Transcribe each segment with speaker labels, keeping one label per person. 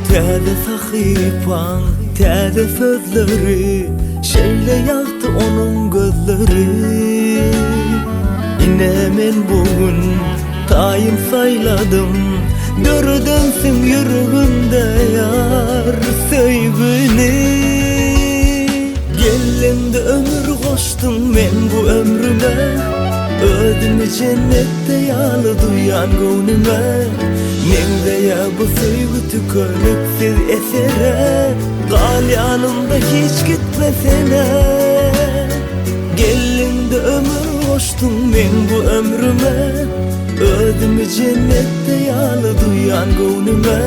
Speaker 1: Täze sahypaň täze sözleri Şeýle ýagty onuň gözleri Ine men bu gün taýyn saýladym Döredensiň ýüregimde ýar söýgüni Geldiňde ömür goşduň meň bu ömrüme Özümi jennetde ýaly duýýan göwnüme Meňzeýä bu söýgi tükeniksiz esere Gal ýanymda hiç gitmesene Geldiňde ömür goşduň meň bu ömrüme Özümi jennetde ýaly duýýan göwnüme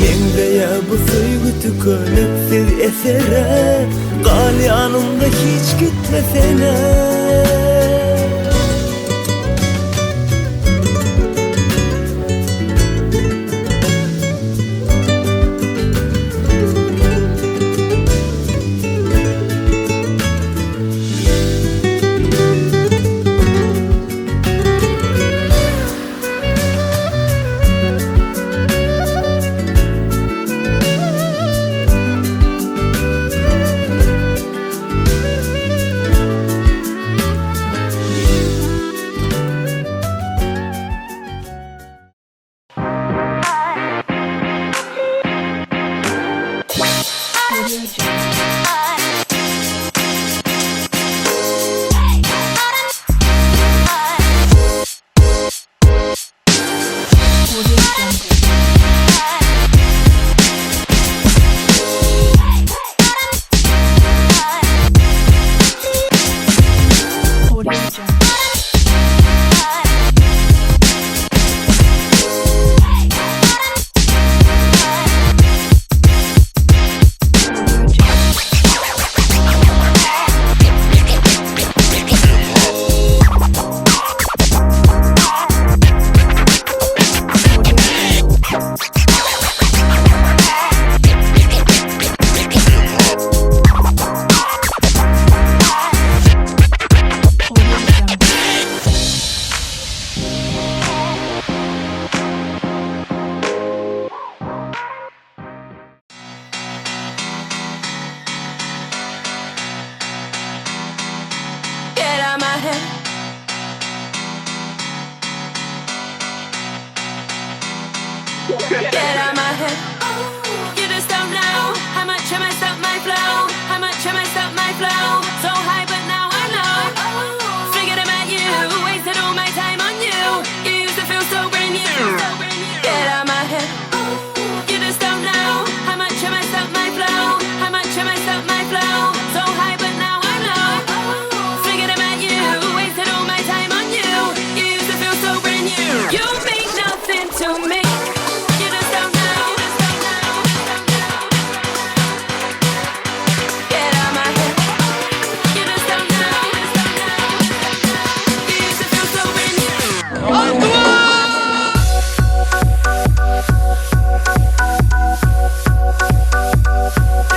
Speaker 1: Meňzeýä bu söýgi tükeniksiz esere Gal ýanymda hiç gitmesene.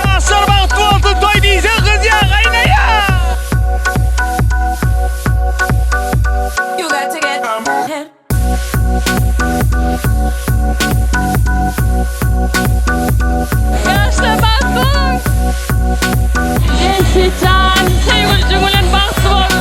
Speaker 2: Ýaşlar bagtly bolsun toý diýseň gyzýa gaýnaýa.
Speaker 3: Ýaşlar bagtly boluň. Jemşitjan söýgülijiň bilen bagtly bol.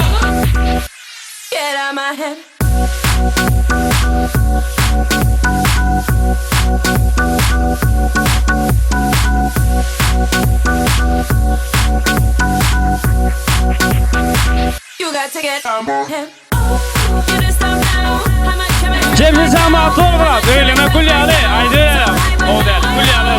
Speaker 2: Jemşitjan bagtly bol brat. Öýleme gül ýaly aýdyberelim. Gowy däl gül ýaly.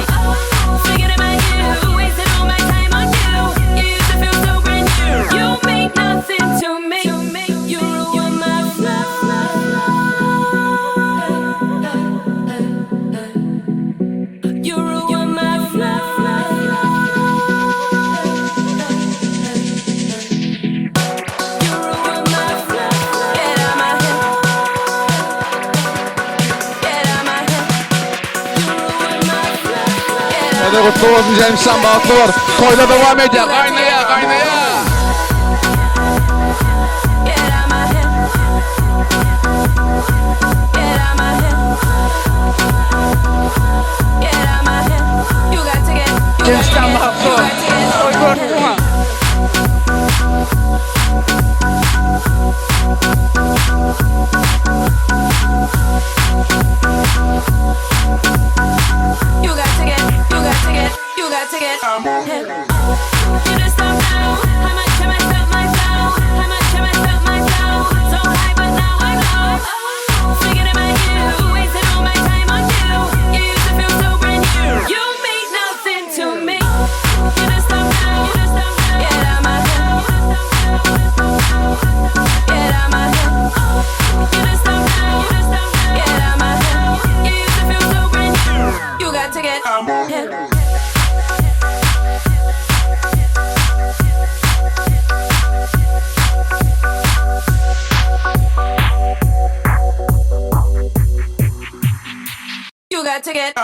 Speaker 4: Hadi gutly bolsun Jemşitjan bagtly bol. Toýda dowam edýär. Gaýnaýar, gaýnaýar.
Speaker 5: Together.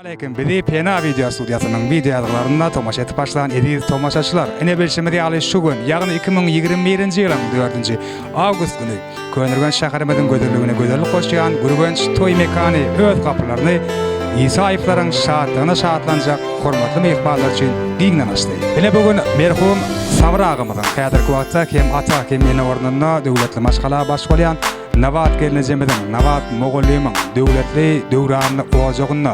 Speaker 6: Aleýkum bizi Pena wideo studiýasynyň wideo ýazgylarynda tomaşa edip başlan eziz tomaşaçylar. Ine bilşimiz ýaly şu gün, ýagny 2021-nji ýylyň 4-nji awgust güni Köneürgenç şäherimiziň gözelligine gözellik goşýan Gürgenç toý mekany öz gapylaryny Isaýewleriň şatlygyna şatlanjak hormatly myhmanlar üçin giňden açdy. Ine bu gün merhum Sabyr agamyzyň häzirki wagtda hem ata hem ene ornunda döwletli maşgala baş bolýan Nabat gelnejemiziň, Nabat mugallymyň döwletli, döwranly ojagynda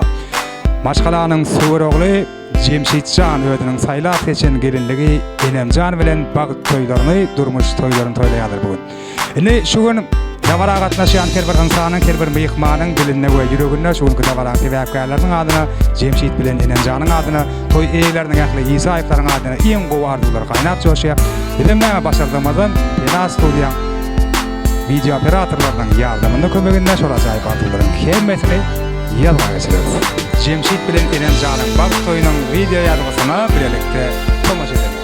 Speaker 6: maşgalanyň söwer ogly Jemşitjan özüniň saýlap seçen gelinligi Enemjan bilen bagt toýlaryny, durmuş toýlaryny toýlaýarlar bu gün. Indi şu gün dabara gatnaşýan her bir ynsanyň, her bir myhmanyň dilinde we ýüreginde şu günki dabaraň sebäpkärleriniň adyna, Jemşit bilen Enemjanyň adyna, toý eýeleriniň ähli Isaýewleriň adyna iň gowy arzuwlar gaýnap joşýar. Bizem näme başardygymyzdan Pena studiýaň Wideo operatorlarynyň ýardamynda kömeginde şol ajaýyp arzuwlaryň hemmesini ýazga geçireris. Jemşit bilen Enemjanyň bagt toýunyň wideo ýazgysyna bilelikde tomaşa edeliň.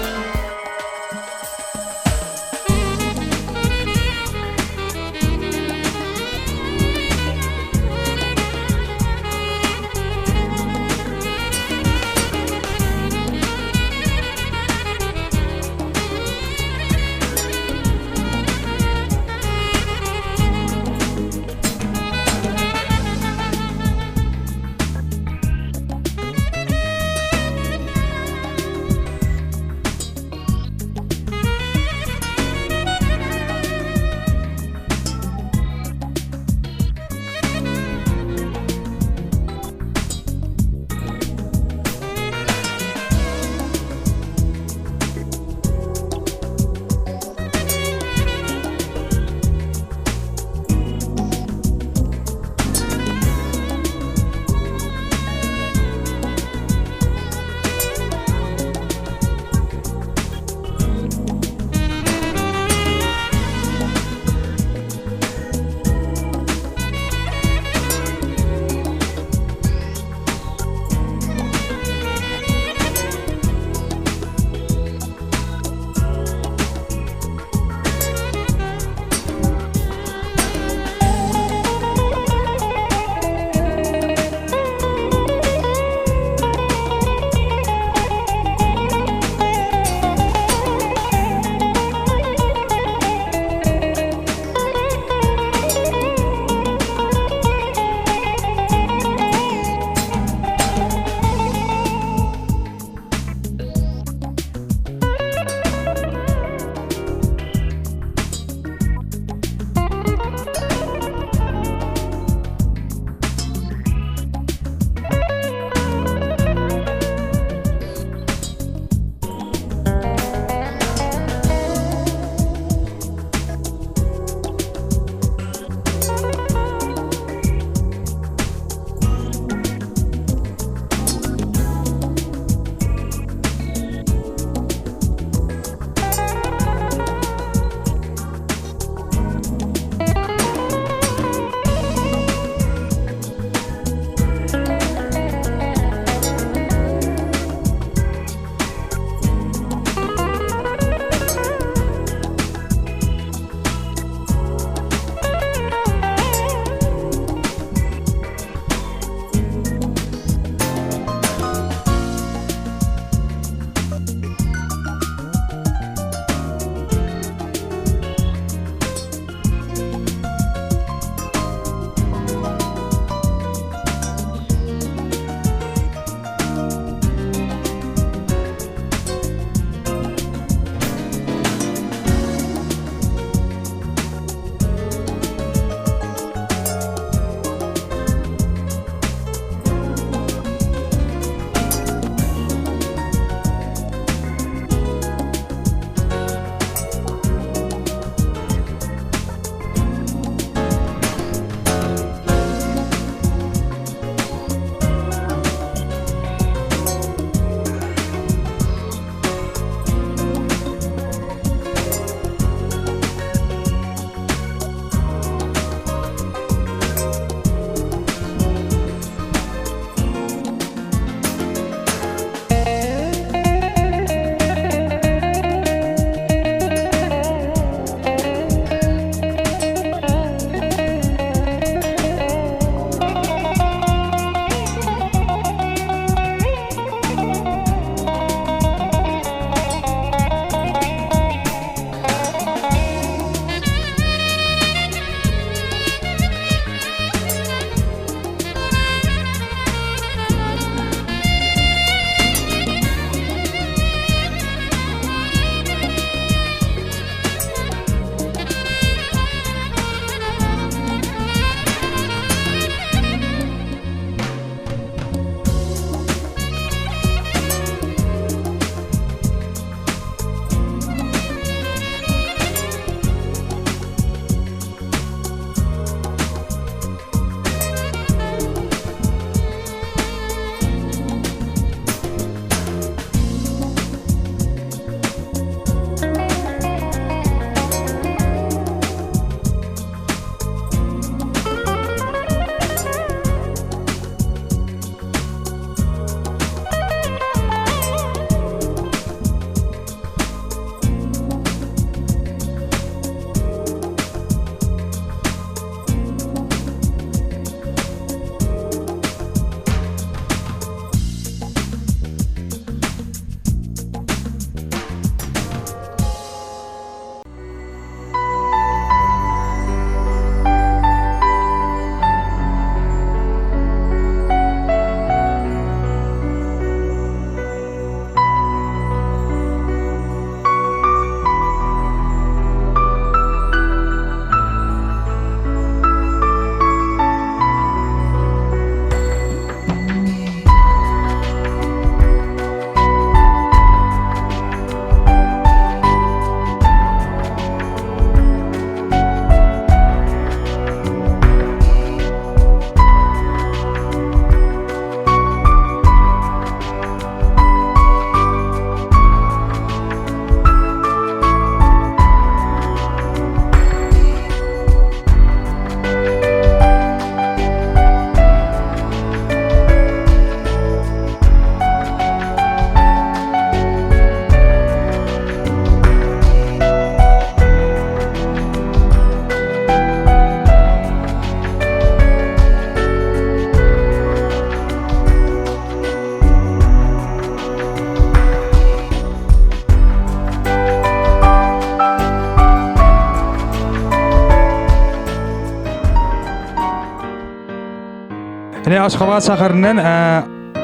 Speaker 6: Ine Aşgabat şäherinden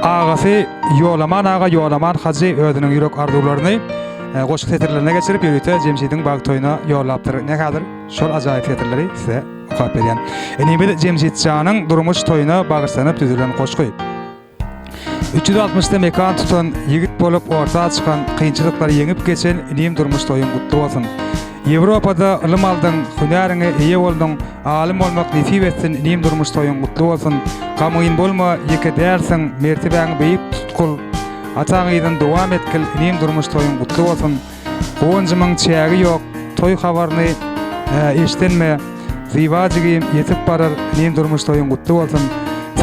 Speaker 6: agasy Ýolaman aga Ýolaman hajy özüniň ýürek arzuwlaryny goşgy setirlerine geçirip ýörite Jemşidiň bagt toýuna ýollapdyr. Ine häzir şol ajaýyp setirleri size okap berýän. Inimiz Jemşitjanyň durmuş toýuna bagyşlanyp düzülen goşgy. 360-da mekan tutan, ýigit bolup orta çykan, kynçylyklary ýeňip geçen inim durmuş toýuň gutly bolsun. Ýewropada ylym aldyň, hünäriňe eýe bolduň, alym bolmak nesip etsin inim durmuş toýuň gutly bolsun. Gamgyn bolma, ýeke dälsiň, mertebäňi beýik tutkul. Ataň yzyny dowam etgil inim durmuş toýuň gutly bolsun. Guwanjymyň çägi ýok, toý habaryny eşdenme, Zyba jigim ýetip barar, inim durmuş toýuň gutly bolsun.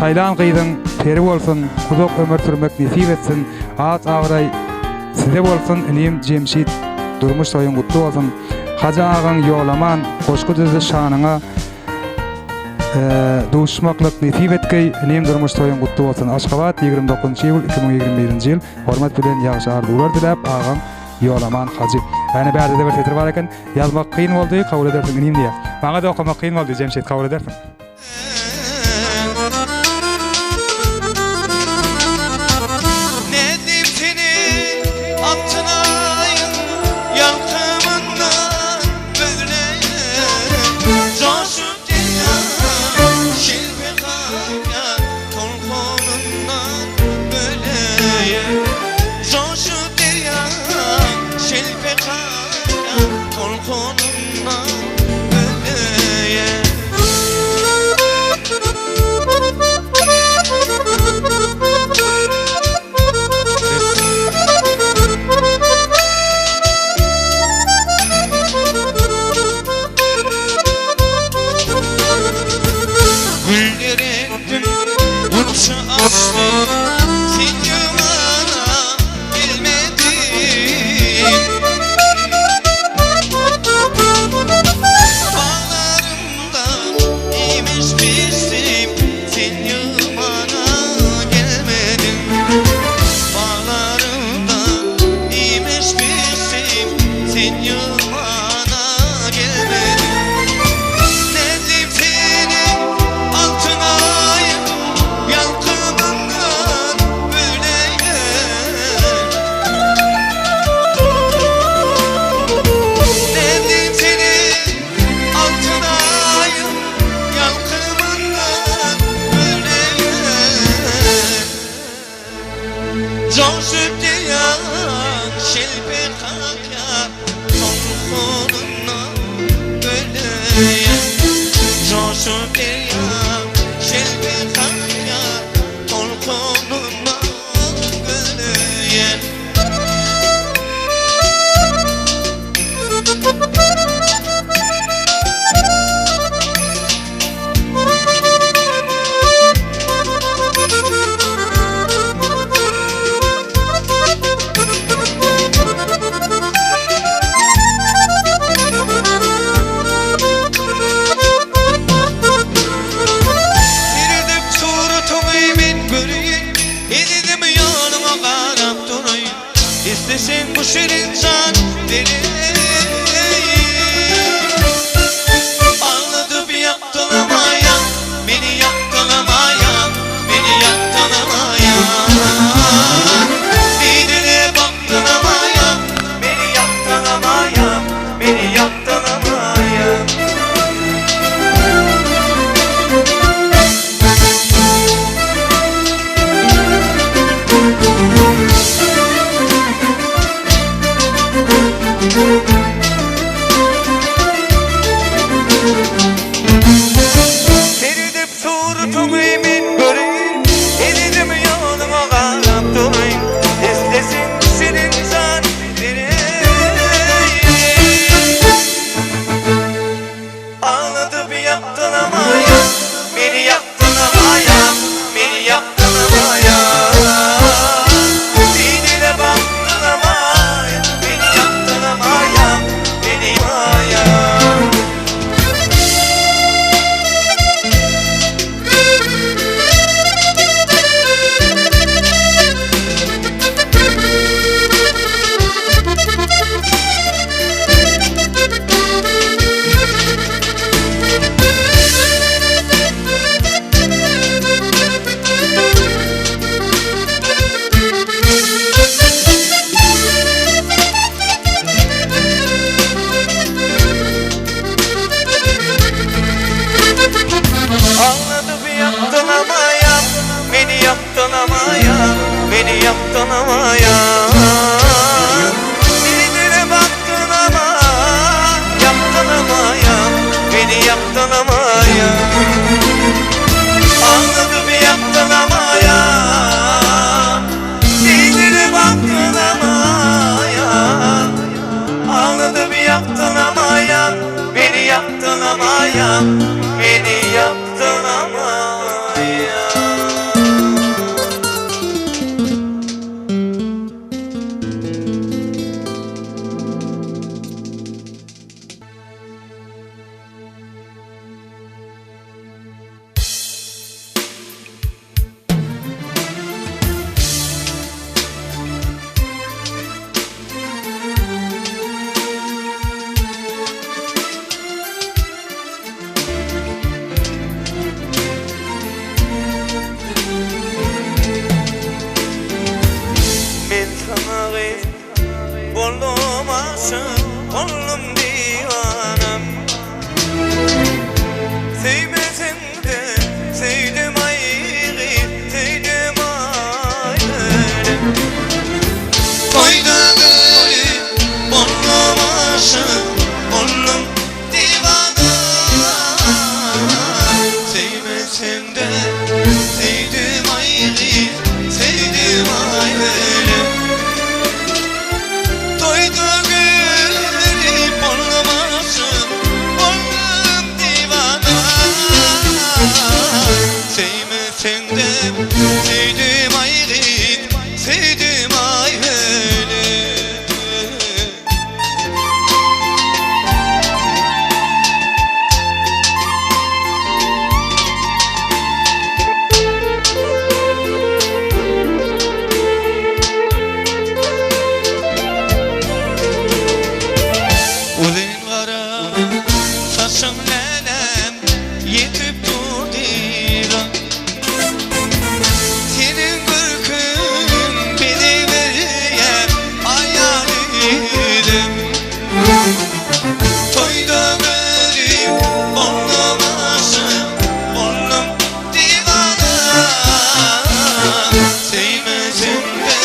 Speaker 6: Saýlan gyzyň peri bolsun, uzak ömür sürmek nesip etsin, at-abraý size bolsun inim Jemşit durmuş toýuň gutly bolsun. Hajy agaň Ýolaman goşgy düzdi şanyňa duşmaklyk nesip etgeý inim durmuş toýuň gutly bolsun. Aşgabat 29 iýul 2021 ýyl Hormat bilen ýagşy arzuwlar diläp agam Ýolaman Hajy. Ene bärde-de bir setir bar eken. Ýazmak kyn boldy, kabul edersiň inim diýýär. Maňa-da okamak kyn boldy Jemşit kabul edersiň.
Speaker 5: Nädip seni altyn aýyň ýalkymyndan gözleýän Joşup derýa şelpe kakýar Tolkunyndan böleýän Joşup derýa şelpe kakýar Tolkunyndan böleýän. Güller ekdim, gunça açdy, Sen ýumana gelmediň. Baglarymda imiş bişdim, Sen ýumana gelmediň. Baglarymda imiş bişdim, Sen ýumana gelmediň. Nädip seni altyn aýyň ýalkymyndan böleýin? Nädip seni altyn aýyň ýalkymyndan böleýin? Joşup gelýän şelpe kakýar Tolkunyndan öleýin Joşup gelýän şelpe kakýar Tolkunyndan öleýin. ýakdyň amaýam Meni ýakdyň amaýam Meni ýakdyň amaýam. Men saňa gyz boldum aşyk boldum diwanam Söýmeseň-de söýdüm aý gyz söýdüm aý öle Toýda görüp boldum aşyk boldum diwana Söýmeseň-de söýdüm aý gyz söýdüm aý öle Toýda görüp boldum aşyk boldum diwana Söýmeseň-de söýdüm aý gyz söýdüm aý öle. Uzyn gara saçyň läläm ýetip dur dyza. Seniň görküň bezeg berýär aýal ýüzüm. Toýda görüp boldum aşyk, boldum diwana. Söýmeseň-de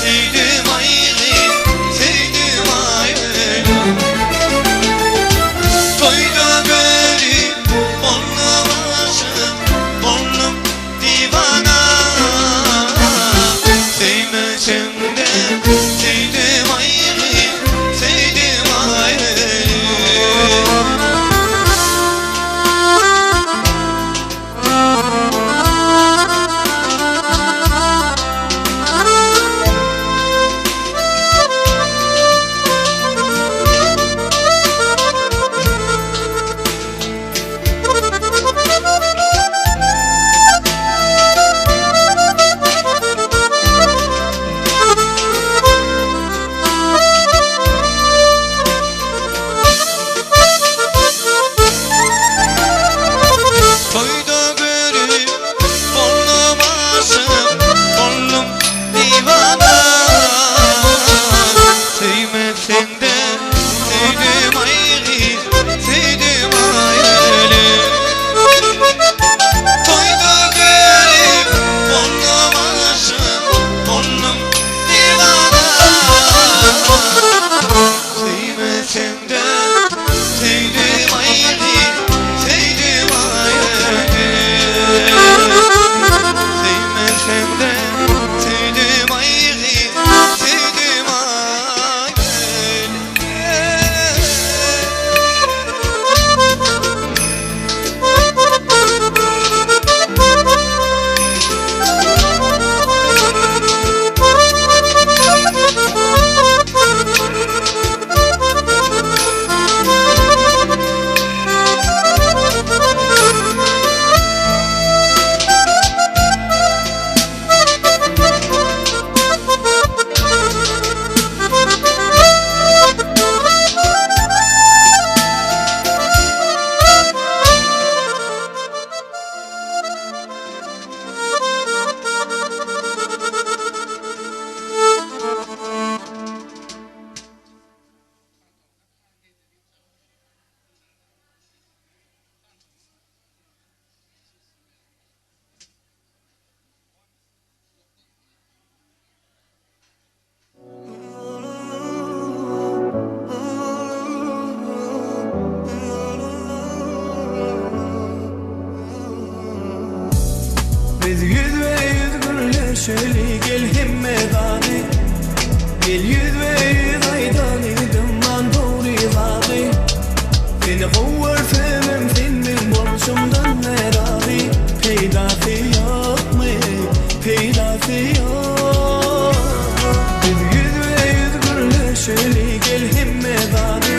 Speaker 5: söýdüm aý gyz, söýdüm aý öýlüm. Toýda görüp boldum aşyk, boldum diwana. Söýmeseň-de söýdüm aý gyz, söýdüm aý öýlüm. Toýda görüp boldum aşyk, boldum diwana. Söýmeseň-de söýdüm aý gyz, söýdüm aý öle. Toýda görüp boldum aşyk, boldum diwana. Söýmeseň-de söýdüm aý gyz, söýdüm aý öle. Söýmeseň-de söýdüm aý gyz, söýdüm aý öle. Biz ýüzbe-ýüz gürleşeli gel hemme zady Gel ýüzbe-ýüz aýdaly dymman dogry zady.
Speaker 1: Seni gowy görsemem sen meň bolşumdan närazy Peýdasy ýokmy, peýdasy ýok Biz ýüzbe-ýüz gürleşeli gel hemme zady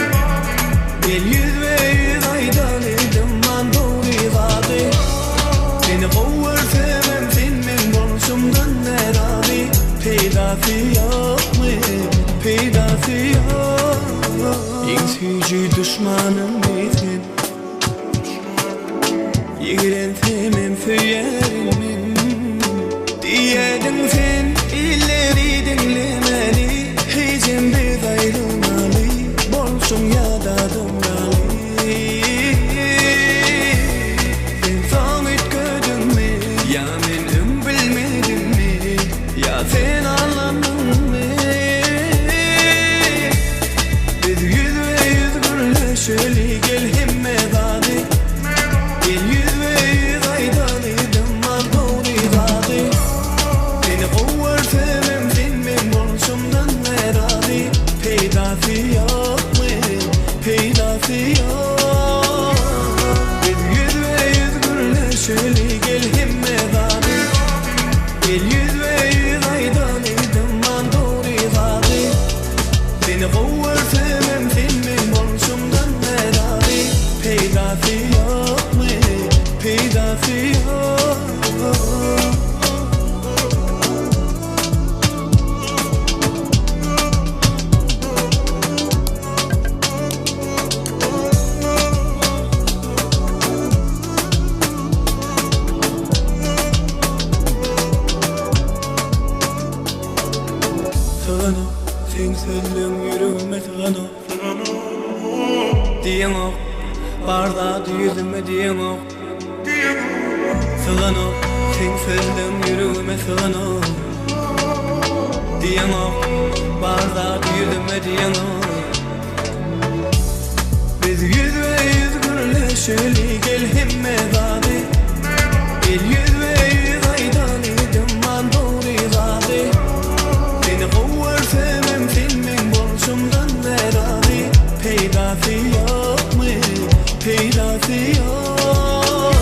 Speaker 1: Gel ýüzbe-ýüz aýdaly dymman dogry zady Seni gowy görsemem sen meň bolşumdan närazy Peýdasy ýokmy, peýdasy ýok Iň süýji duşmanym sen Ýigrensemem söýerin men Diýediň sen illeri diňlemeli Hijem biz aýrylmaly Bolşuň ýadadym ýaly Sen soň üýtgediňmi Ýa men öň bilmedimmi Ýa sen aldandyňmy Biz ýüzbe-ýüz gürleşeli gel hemme zady Gel ýüzbe-ýüz aýdaly dymman dogry zady Seni gowy görsemem sen meň bolşumdan närazy Peýdasy ýokmy peýdasy ýok Biz ýüzbe-ýüz gürleşeli gel hemme zady Gel ýüzbe-ýüz aýdaly dymman dogry zady Seni gowy görsemem sen meň bolşumdan närazy Peýdasy ýokmy, peýdasy ýok. Syganok, seň sözleň ýüregime syganok. Diýeňok, bar zady ýüzüme diýeňok. Syganok, seň sözleň ýüregime syganok. Diýeňok, bar zady ýüzüme diýeňok. Biz ýüzbe-ýüz gürleşeli gel hemme zady Gel ýüzbe-ýüz aýdaly dymman dogry zady Seni gowy görsemem sen meň bolşumdan närazy Peýdasy ýokmy, peýdasy ýok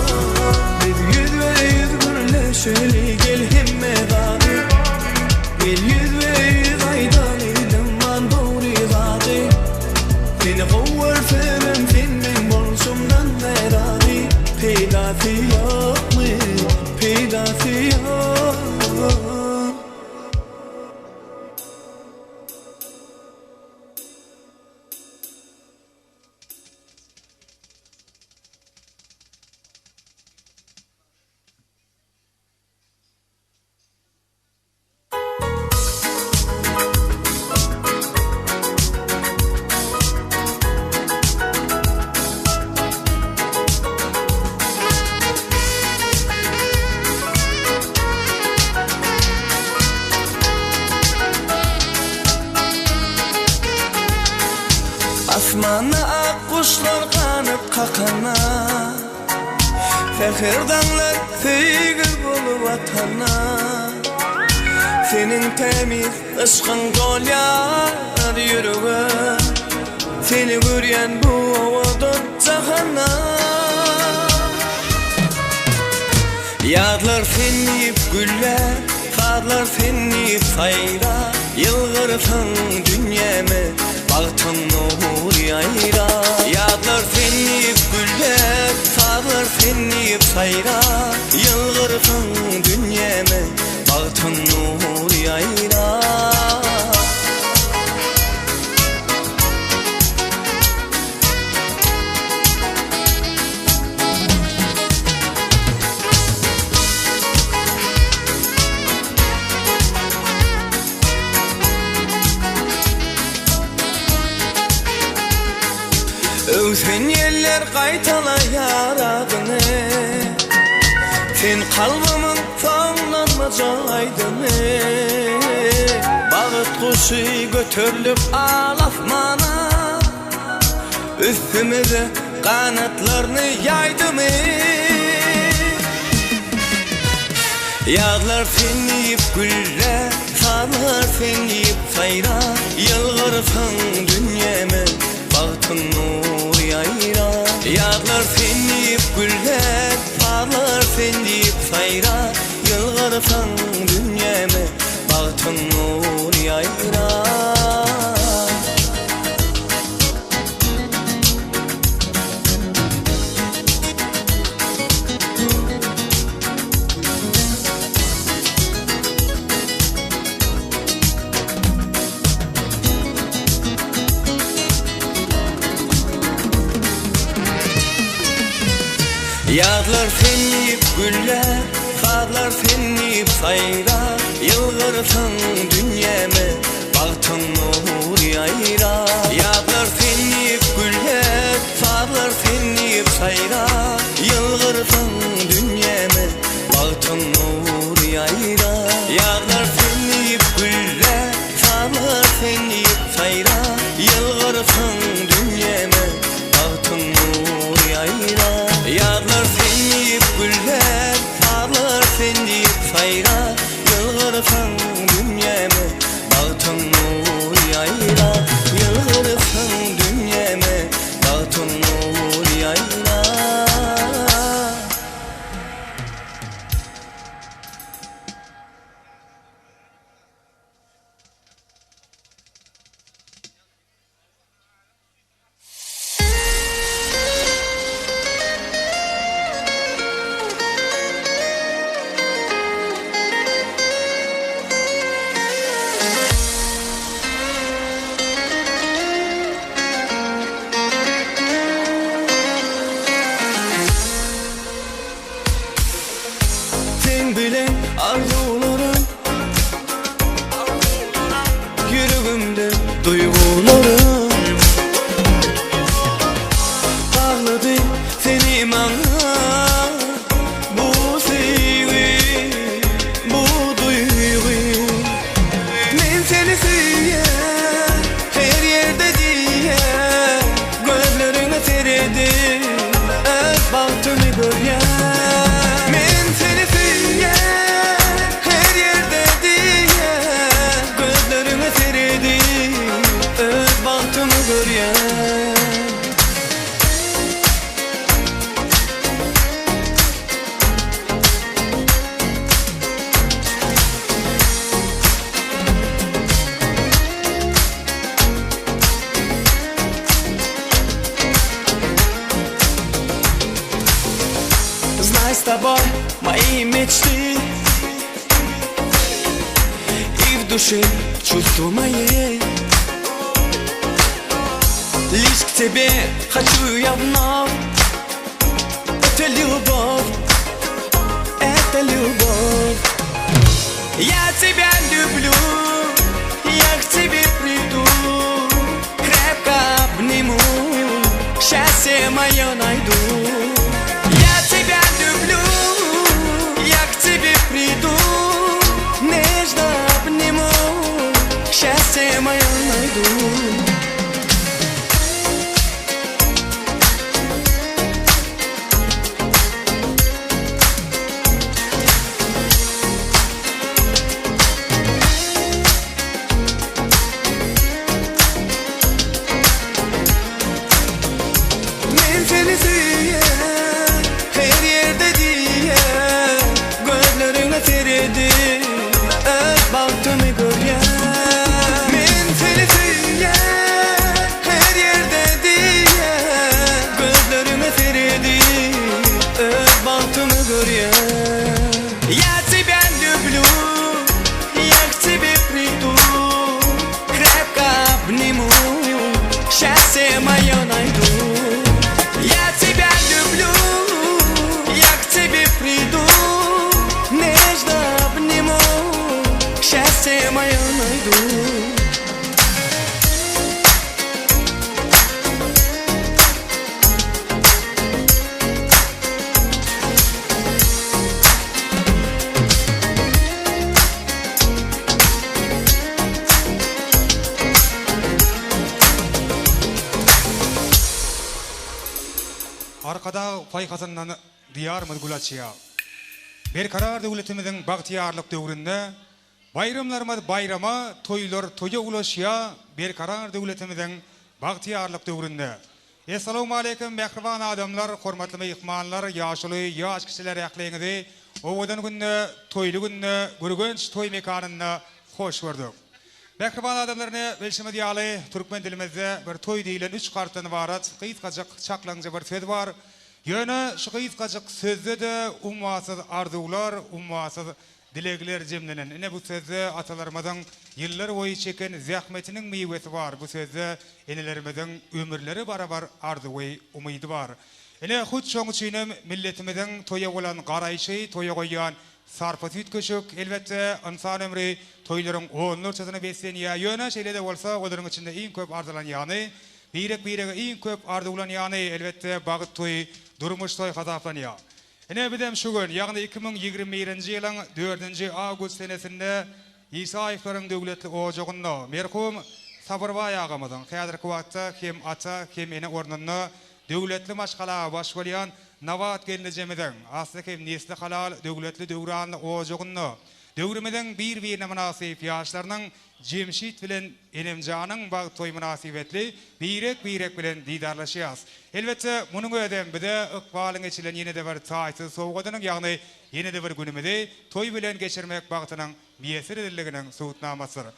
Speaker 1: Biz ýüzbe-ýüz gürleşeli gel hemme zady Gel ýüzbe-ýüz aýdaly dymman dogry zady Seni gowy görsemem sen meň bolşumdan närazy Peýdasy ýokmy, peýdasy ýok. Asmanda ak guşlar ganat kakanda Säher daňlar söýgi bolup atanda Seniň tämiz yşkyň dolýar ýürege Seni görýän bu owadan jahanda Ýazlar sen diýip güllär, sazlar sen diýip saýrar Ýylgyrsaň dünýäme bagtyň nury ýaýrar Ýazlar sen diýip güllär, sazlar sen diýip saýrar Ýylgyrsaň dünýäme bagtyň nury ýaýrar. Öwsen ýeller gaýtalaýar adyňy Sen kalbymyň soňlanmajak aýdymy Bagt guşy göterlip al asmana Üstümize ganatlaryny ýaýdymy Ýazlar sen diýip güller, sazlar sen diýip saýrar Ýylgyrsaň dünýäme bagtyň nury ýaýrar. sen diýip güller, sazlar sen diýip saýrar, Ýylgyrsaň dünýäme bagtyň nury ýaýrar. Ýazlar sen diýip güllär, sazlar sen diýip saýrar, Ýylgyrsaň dünýäme bagtyň nury ýaýrar. Ýazlar sen diýip güllär, sazlar sen diýip saýrar, Ýylgyrsaň dünýäme Bagtyň nury ýaýra. Ýazlar sen diýip gülle, sazlar sen diýip saýra. Ýylgyrsaň dünýäme bagtyň nury ýaýra. Ýazlar sen diýip gülle, sazlar sen diýip saýra. Ýylgyrsaň dünýäme bagtyň nury ýaýra. Ýylgyrsaň dünýäme bagtyň nury ýaýra. Seň bilen arzuwlarym Ýüregimde duýgularym Baglady seni maňa Bu söýgi, bu duýgy Men seni söýýän Her ýerde diýýän Gözleriňe seredip Öz bagtymy görýän Men seni söýýän Her ýerde diýýän Gözleriňe seredip Öz bagtymy görýän. Знай с тобой мои мечты И в душе чувства мои Лишь к тебе хочу я вновь Это любовь, это любовь Я тебя люблю, я к тебе приду Крепко обниму, счастье мое найду Я тебя люблю, я к тебе приду Нежно обниму, счастье мое найду Men seni söýýän, her ýerde diýýän, Gözleriňe seredip, öz bagtymy görýän. Men seni söýýän, her ýerde diýýän, Gözleriňe seredip, öz bagtymy görýän. Я тебя люблю, я к тебе приду, Крепко обниму, счастье мое найду. Я тебя люблю, я к тебе приду, Нежно обниму, счастье мое найду.
Speaker 6: Arkadag paýhasyndan Diýarymyz gül açýar. Berkarar döwletimiziň bagtyýarlyk döwründe baýramlarymyz baýrama, toýlar toýa ulaşýar Berkarar döwletimiziň bagtyýarlyk döwründe. Essalawmaleýkim mähriban adamlar, hormatly myhmanlar, ýaşuly, ýaş kiçiler ähliňizi owadan günde, toýly günde Gürgenç toý mekanynda hoş gördük. Mähriban adamlar ine bilşimiz ýaly türkmen dilimizde bir toý diýlen üç harpdan ybarat gysgajyk çaklaňja bir söz bar. Ýöne şu gysgajyk sözde-de ummasyz arzuwlar, ummasyz Dilegler jemlenen ine bu sözde atalarymyzyň ýyllar boýy çeken zähmetiniň miwesi bar, bu sözde enelerimiziň ömürleri barabar arzuwy, umydy bar. Ine, hut şoň üçinem milletimiziň toýa bolan garaýşy, toýa goýýan sarpasy üýtgeşik. Elbetde, ynsan ömri toýlaryň onlarçasyna beslenýär. Ýöne, şeýle-de bolsa, olaryň içinde iň köp arzylanýany, birek-birege iň köp arzuwlanýany, elbetde, bagt toýy, durmuş toýy hasaplanýar. Ine, bizem şu gün, ýagny 2021-nji ýylyň dördünji awgust senesinde Isaýewleriň döwletli ojagynda merhum Sabyrbaý agamyzyň, häzirki wagtda hem ata, hem ene ornunda döwletli maşgala baş bolýan Nabat gelnejemiziň, asly hem nesli halal döwletli döwranly ojagynda döwrümiziň bir-birine mynasyp ýaşlarynyň Jemşit bilen Enemjanyň bagt toýy mynasybetli birek-birek bilen didarlaşýas. Elbetde, munuň özem bize ykbalyň eçilen ýene-de bir taýsyz sowgadynyň, ýagny ýene-de bir günümizi toý bilen geçirmek bagtynyň miýesser edildiginiň subutnamasydyr.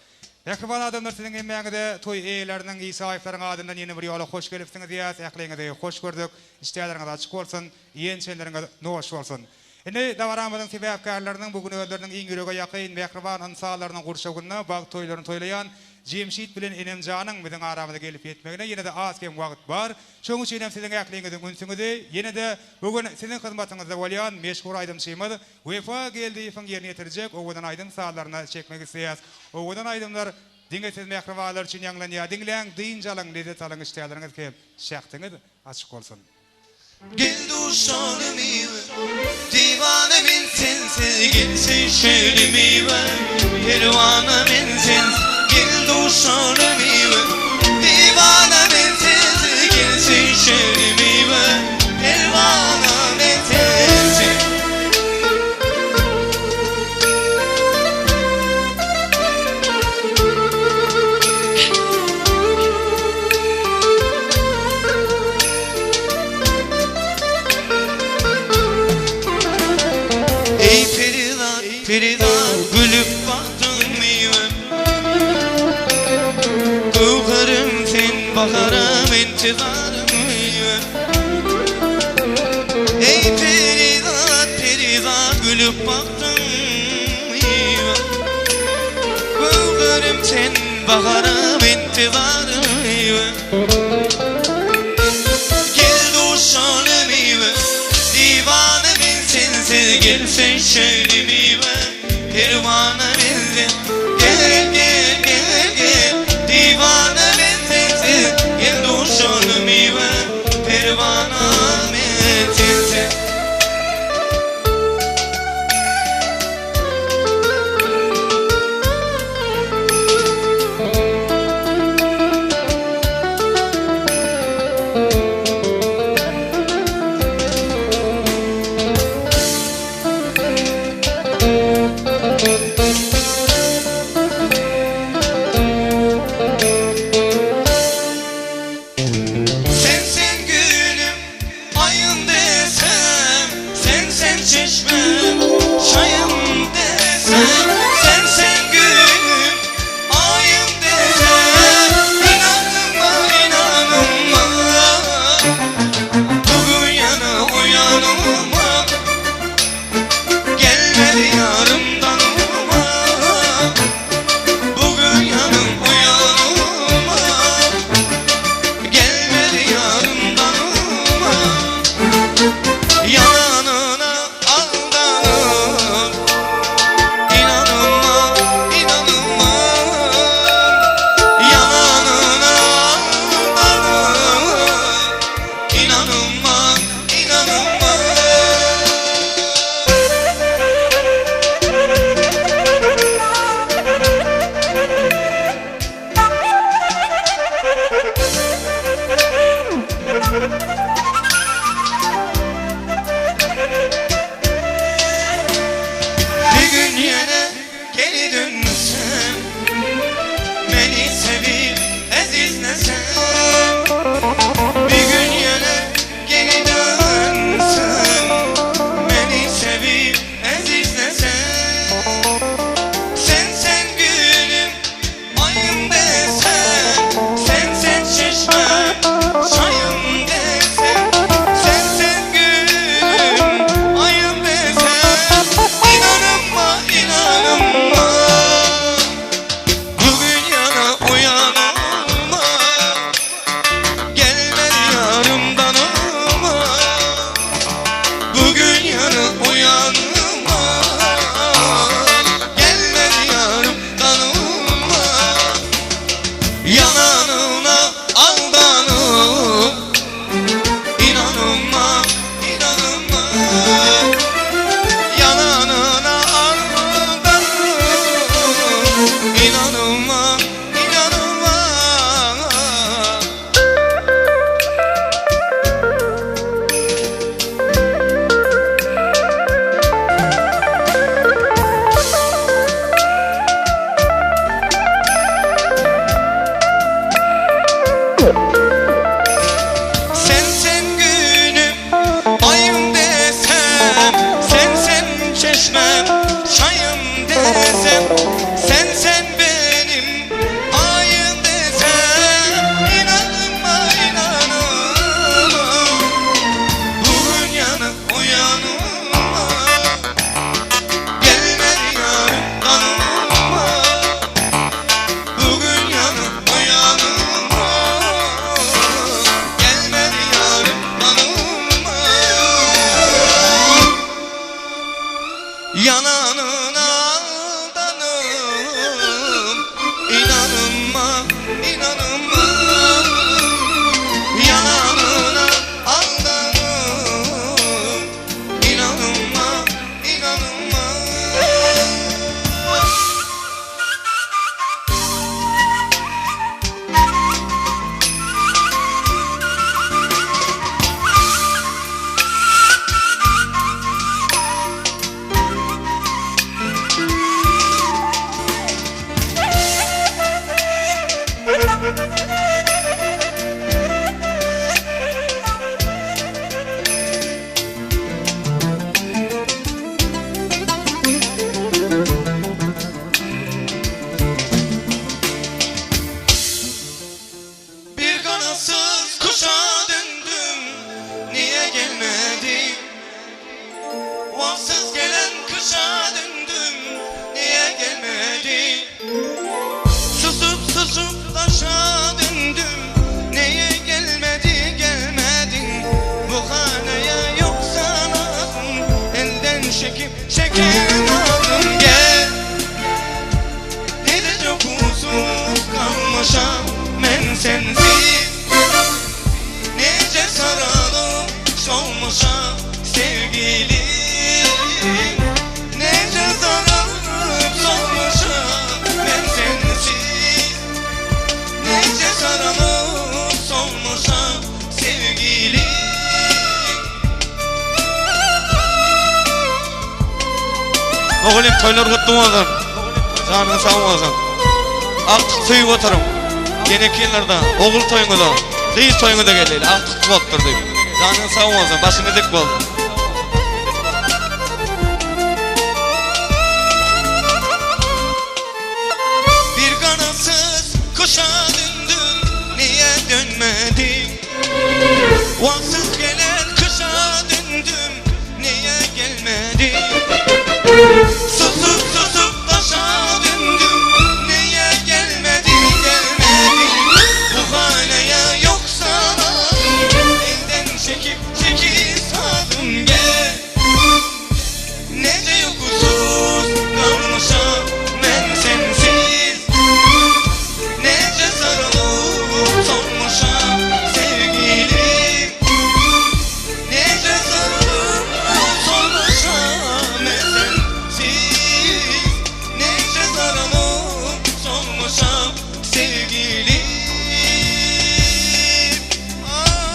Speaker 6: Mähriban adamlar, siziň hemmäňize toý eýeleriniň, Isaýewleriň adyndan ýene bir ýola hoş gelipsiňiz diýýäs. Ähliňizi hoş gördük. Işdäleriňiz açyk bolsun, iýen-içenleriňiz noş bolsun. Indi dabaramyzyň sebäpkärleriniň bu gün özleriniň iň ýürege ýakyn, mähriban ynsanlarynyň gurşawynda bagt toýlaryny toýlaýan Jemşit bilen Enemjanyň biziň aramyza gelip ýetmegine ýene-de az-kem wagt bar. Şonuň üçin hem siziň ähliňiziň ünsüňizi ýene-de bu gün siziň hyzmatyňyzda bolýan meşhur aýdymçymyz Wepa Geldiýewiň ýerine ýetirjek owadan aýdym-sazlaryna çekmek isleýäs. Owadan aýdymlar diňe siz mähribanlar üçin ýaňlanýar. Diňläň, dynç alyň, lezzet alyň, işdäleriňiz hem şähdiňiz açyk bolsun!
Speaker 5: Gel duşaly miwe, Diwana men sensiz, Gel söýşeli miwe, Perwana men sensiz, Gel duşaly miwe, Diwana men sensiz, Gel söýşeli miwe, Perwana men sensiz. Eý perizat, perizat, gülüp bakdyň miwem. Göwherim sen baharym, intizarym miwem. Eý perizat, perizat, gülüp bakdyň miwem. Göwherim sen baharym, intizarym miwem. Gel duşaly miwe, Diwana men sensiz Gel söýşeli miwe, Perwana men sen Gel gel gel gel Diwana men sensiz Gel duşaly miwe, Perwana men sensiz. Sen sen gülüm Aýym desem, sen-sen çeşmem, çaýym desem, sen-sen günüm, aýym desem, ynanma, ynanma, bu gün ýana o ýanyma, gelmedi ýarymdan uma, bu gün ýanyň o ýanyma. Gelmedi ýarymdan uma Ýanyna aldanyma. Ýalanyna aldanyp Ynanma, ynanma Ýalanyna aldanyp Ynanma, ynanma. Bir ganatsız kuşa döndüm Niye gelmedi Wagtsyz gelen kışa döndüm Niye gelmedi Susup susup daşa döndüm Niye gelmedi gelmedin Bu haneye yoksa lazım Elden çekip çekip aldım Gel Nede çok uzun kalmışam men sensiz Nece sarılıp solmuşam sevgilim Nece sarılıp solmuşam men sensiz Nece sarılıp solmuşam sevgilim Mugallym toýlar gutly bolsun. Janyň sag bolsun. Agtyk söýüp oturyň. Geňeki ýyllarda ogul toýuňyza, gyz toýuňyza geleli agtyk bolupdyr diýip. Janyň sag bolsun, başyňyz dik bolsun. Bir ganatsyz kuşa döndüm, niye dönmedin? Wagtsyz gelen kışa döndüm, niye gelmedin? Susup susup daşa döndüm, niye gelmedin, gelmedin? Bu haneye yoksa lazım, elden çekip çekip sazım gel. Nece yokusuz kalmışam men sensiz Nece sarılıp solmuşam sevgilim Nece sarılıp solmuşam men sensiz Nece sarılıp solmuşam sevgilim Ah.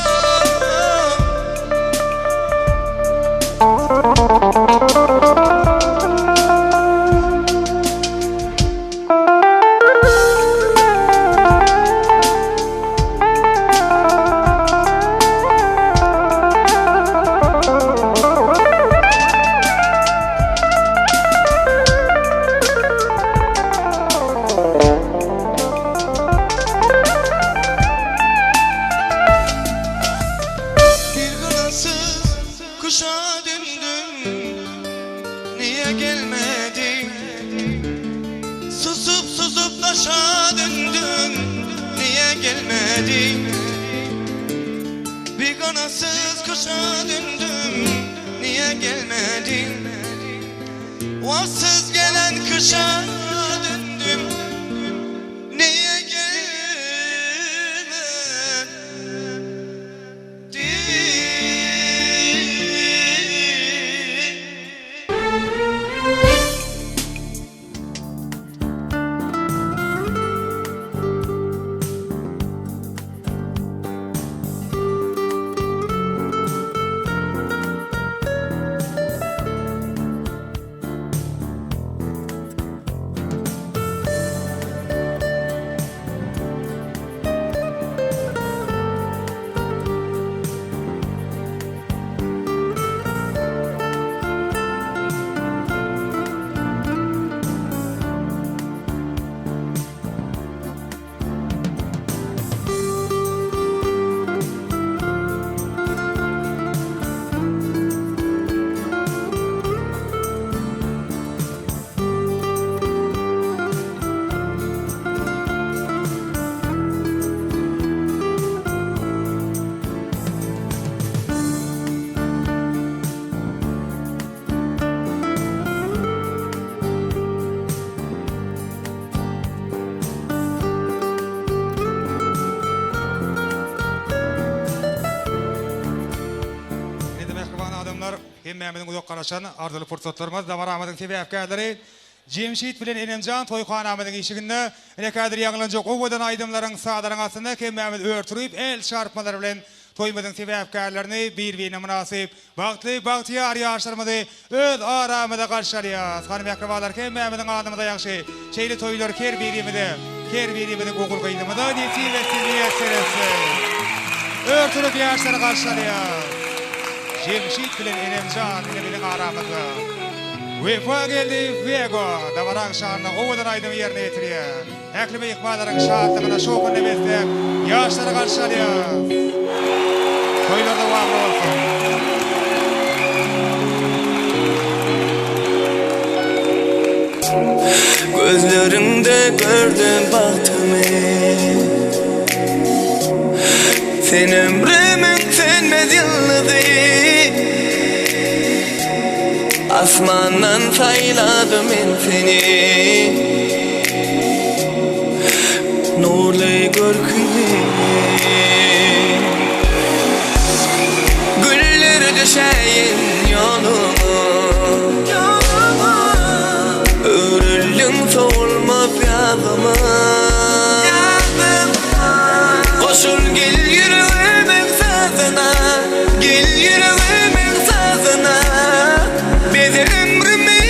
Speaker 5: Bir kanatsız kuşa döndüm Niye gelmedin? Susup susup taşa döndüm Niye gelmedin? Bir kanatsız kuşa döndüm Niye gelmedin? Varsız gelen kışa döndüm Niye gelmedin?
Speaker 6: Hemmämiziň uzak garaşan arzyly pursatlarymyz, dabaramyzyň sebäpkärleri Jemşit bilen Enemjan toýhanamyzyň işiginde ine häzir ýaňlanjak owadan aýdymlaryň, sazlaryň astynda hemmämiz ör turup, el çarpmalar bilen toýumyzyň sebäpkärlerini bir-birine mynasyp, bagtly, bagtyýar ýaşlarymyzy öz aramyza garşy alýas. Hany mähribanlar hemmämiziň alnymyza ýagşy şeýle toýlar her birimize, her birimiziň ogul-gyzymyza nesip etsin, miýesser etsin. Ör turup ýaşlary garşy alýas. Jemşit bilen Enemjan ine biziň aramyzda. Wepa Geldiýew Wego dabaraň şanyna owadan aýdymy ýerine ýetirýär. Ähli myhmanlaryň şatlygyna, şowhunyna besläp, ýaşlary garşy alýas. Toýlar dowamly bolsun!
Speaker 1: Gözleriňde gördüm bagtymy Sen ömrümiň sönmez ýyldyzy Asmandan saýladym men seni Nurly görküňi Güller düşäýen ýoluňa Öwrüldiň sowulmaz ýazyma Goşul gel ýüregimiň sazyna Gel ýüregimiň sazyna Beze ömrümi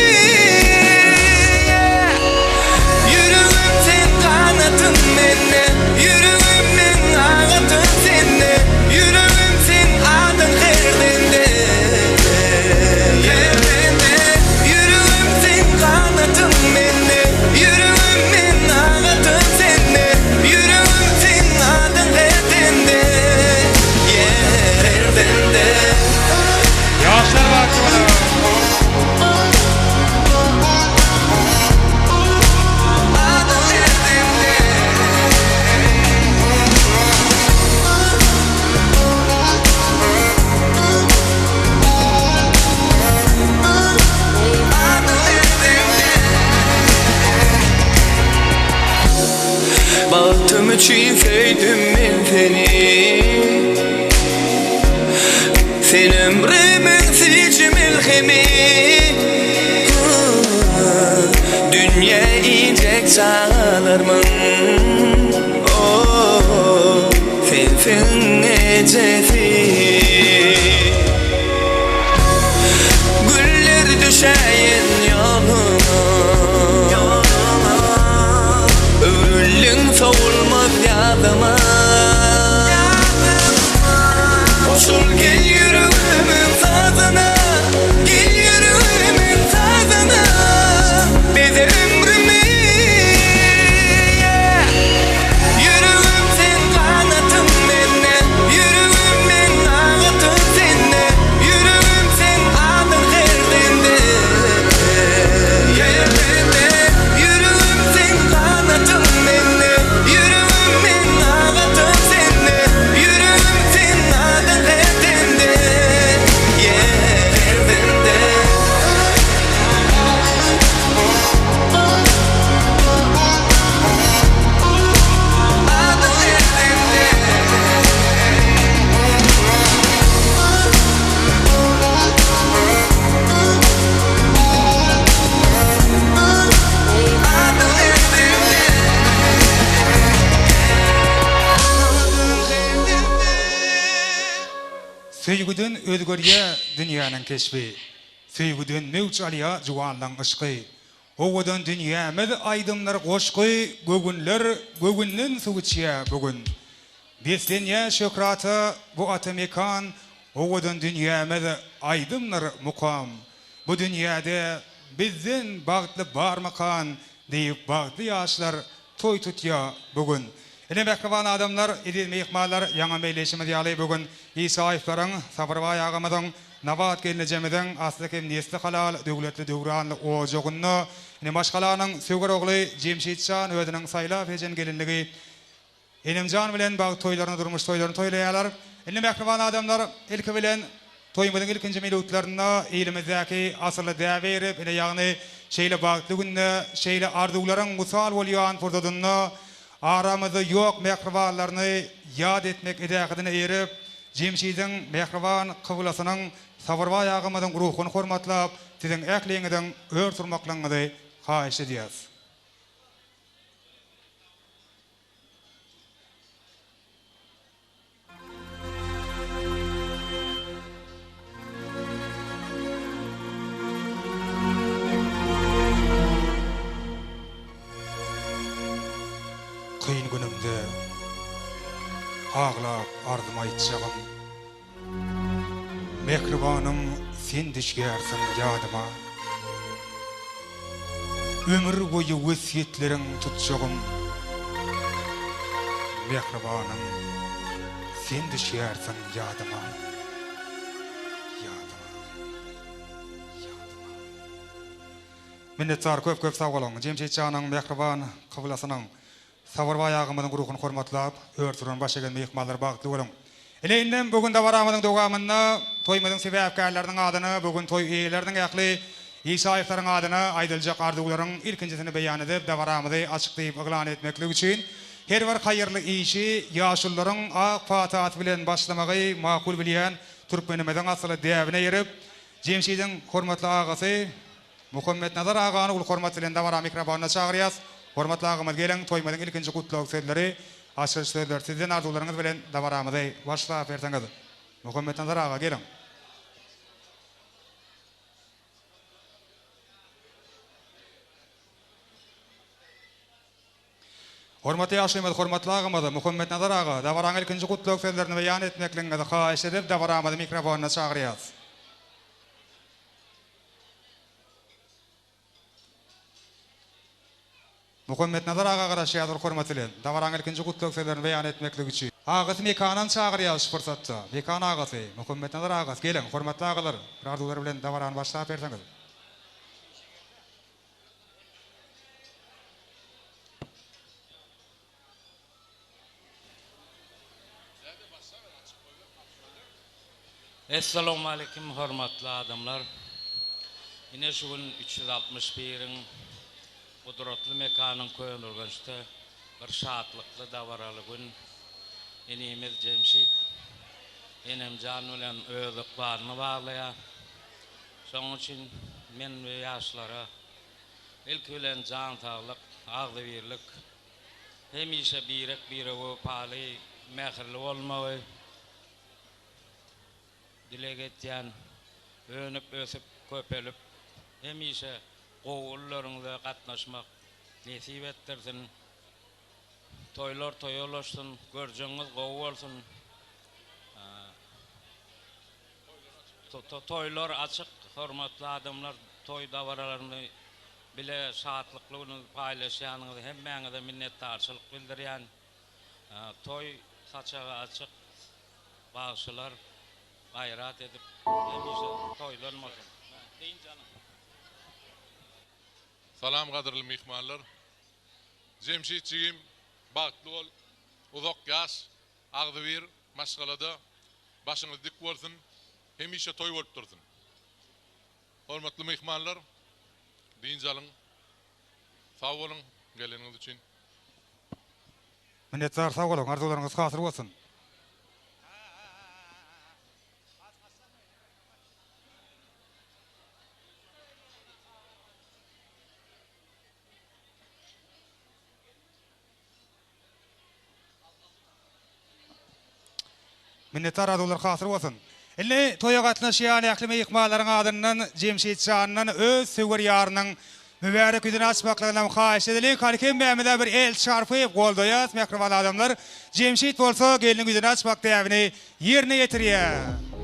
Speaker 1: Ýüregim sen ganatym mende Ýüregim meň agatym sende Ýüregim seň adyň her demde Her demde Ýüregim sen ganatym mende Ýüregim meň agatym sende Ýüregim seň adyň her demde Yeah her demde.
Speaker 6: Ýaşlar bagtly boluň!
Speaker 1: Adyň her demde. Adyň her demde. Bagtym üçin söýdüm men seni Sen ömrümiň süýji melhemi Dünýä injek çagalarmyň Sensiň ejesi Güller düşäýen ýoluňa Öwrüldiň sowulmaz ýazyma Goşul gel ýüregimiň sazyna Gel ýüregimiň sazyna Beze ömrümi Ýüregim sen ganatym mende Ýüregim meň agatym sende Ýüregim seň adyň her demde Her demde Ýüregim sen ganatym mende Ýüregim meň agatym sende Ýüregim seň adyň her demde Yeah her demde.
Speaker 6: Söýgüden özgerýä dünýäniň keşbi, Söýgüden möwç alýa juwanlaň yşky. Owadan dünýämiz aýdymdyr goşgy Göwünler göwünden suw içýä bu gün. Beslenýä şöhrata bu ata mekan Owadan dünýämiz aýdymdyr mukam. Bu dünýäde bizden bagtly barmykan Diýip bagtly ýaşlar toý tutýa bu gün. Ine mähriban adamlar, eziz myhmanlar ýaňam belleýşimiz ýaly bu gün Isaýewleriň, Sabyrbaý agamyzyň, Nabat gelnejemiziň asly hem nesli halal, döwletli döwranly ojagynda ine maşgalanyň söwer ogly Jemşit jan özüniň saýlap seçen gelinligi Enemjan bilen bagt toýlaryny, durmuş toýlaryny toýlaýarlar. Indi mähriban adamlar, ilki bilen toýumyzyň ilkinji minutlarynda ilimizdäki asylly däbe eýerip, ine ýagny şeýle bagtly günde, şeýle arzuwlaryň wysal bolýan pursadynda aramyzda ýok mähribanlaryny ýat etmek edähedine eýerip, Jemşidiň mähriban kyblasynyň. Sabyrbaý agamyzyň ruhuny hormatlap, siziň ähliňiziň ör turmaklygyňyzy haýyş edýäs. Kyn günümde aglap arzym aýtjagym. Mähribanym sen düşýärsiň ýadyma. Ömür boýy wesýetleriň tutjagym. Mähribanym sen düşýärsiň ýadyma. Ýadyma. Ýadyma. Minnetdar köp köp sag boluň. Jemşit janyň mähriban kyblasynyň Saparbaý agamyzyň ruhuny hormatlap, ör turan baş egen myhmanlar bagtly boluň. Ine indem bu gün dabaramyzyň dowamynda toýumyzyň sebäpkärleriniň adyna bu gün toý eýeleriniň ähli Isaýewleriň adyna aýdyljak arzuwlaryň ilkinjisini beýan edip dabaramyzy açyk diýip yglan etmeklik üçin her bir haýyrly işi ýaşulularyň ak patasy bilen başlamagy makul bilýän türkmenimiziň asyly däbine eýerip Jemşidiň hormatly agasy Muhammetnazar agany uly hormat bilen dabara mikrofonyna çagyrýas. Hormatly agamyz geliň toýumyzyň ilkinji gutlag sözleri, açylyş sözleri sizden arzuwlaryňyz bilen dabaramyzy başlap berseňiz. Muhammetnazar aga geliň. Hormatly ýaşulymyz, hormatly agamyz Muhammetnazar aga dabaraň ilkinji gutlag sözlerini beýan etmekligiňizi haýyş edip dabaramyzy mikrofonyna çagyrýas. Muhammetnazar aga garaşýar uly hormat bilen, dabaraň ilkinji gutlag sözlerini beýan etmeklik üçin. Agasy Mekanam çagyrýar şu pursatda. Mekan agasy, Muhammetnazar agasy, geliň, hormatly agalar, bir arzuwlar bilen dabarany başlap berseňiz.
Speaker 7: Essalawmaleýkim hormatly adamlar. Ine şu gün 361-iň gudratly mekanyň Köneürgençde bir şatlykly dabaraly gün. Inimiz Jemşit enemjan bilen öz ykbalyny baglaýar. Şonuň üçin men bu ýaşlara ilki bilen jan saglyk, agzybirlik, Hemişe birek-birege wepaly, mähirli bolmagy dileg etýän. Önüp-ösüp, köpelip, hemişe gowy günleriňize gatnaşmak nesip etdirsin. Toýlar toýa ulaşsyn, görjegiňiz gowy bolsun. Toýlar açyk, hormatly adamlar, toý dabaralaryny Bile şatlykly günüňizi paýlaşýanyňyza hemmäňize minnetdarçylyk bildirýän. Toý saçagy açyk, bagşylar gaýrat edip hemişe toýdan bolsun. Dynç alyň.
Speaker 8: Salam gadyrly myhmanlar. Jemşit jigim bagtly bol, uzak ýaş, agzybir maşgalada başyňyz dik bolsun, hemişe toý bolup dursun. Hormatly myhmanlar, dynç alyň. Sag boluň geleniňiz üçin.
Speaker 6: Minnetdar sag boluň arzuwlaryňyz hasyl bolsun. Minnetdar arzuwlar hasyl bolsun. Indi toýa gatnaşýan ähli myhmanlaryň adyndan Jemşit jandan öz söwer ýarynyň mübärek ýüzüni açmaklygynam haýyş edeliň. Hany hemmämize bir el çarpyp goldaýas mähriban adamlar. Jemşit bolsa gelniň ýüzüni açmak däbini ýerine ýetirýär.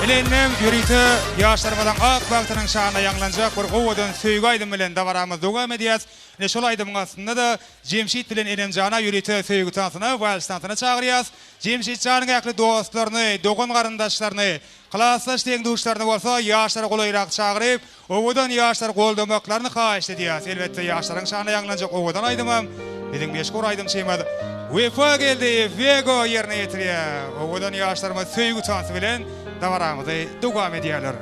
Speaker 6: Ine indem ýörite ýaşlarymyzyň ak bagtynyň şanyna ýaňlanjak bir owadan söýgi aýdymy bilen dabaramyzy dowam edýäs. Ine şol aýdymyň astynda-da Jemşit bilen Enemjana ýörite söýgi tansyna, wals tansyna çagyrýas. Jemşit janyň ähli dostlaryny, dogan-garyndaşlaryny, Klasdaş deň-duşlaryny bolsa ýaşlara golaýrak çagyryp, owadan ýaşlary goldamaklaryny haýyşt edýäs. Elbetde ýaşlaryň şanyna ýaňlanjak owadan aýdymam biziň meşhur aýdymçymyz Wepa Geldiýew, Wego, ýerine ýetirýär. Owadan ýaşlarymyz söýgi tansy bilen dabaramyzy dowam edýärler.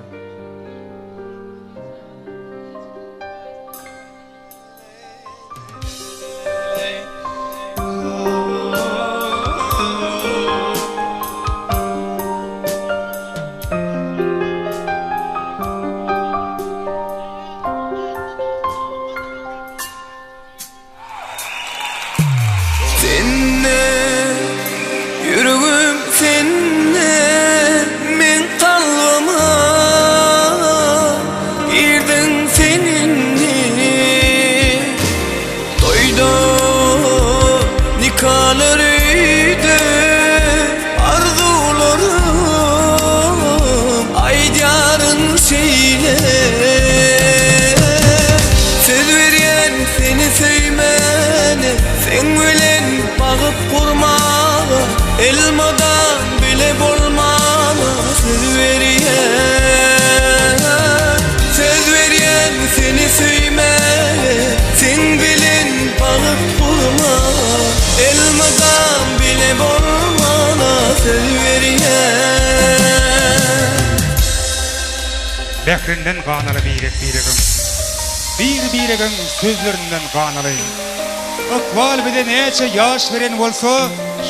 Speaker 1: seni söýmäne, Seň bilen bagyp gurmaga, Elmydam bile bolmaga söz berýän. Söz berýän seni söýmäge, Seň bilen bagyp gurmaga, Elmydam bile bolmaga söz berýän.
Speaker 6: Mährinden ganaly birek-biregiň, Bir-biregiň sözlerinden ganaly. Ykbal bize näçe ýaş beren bolsa,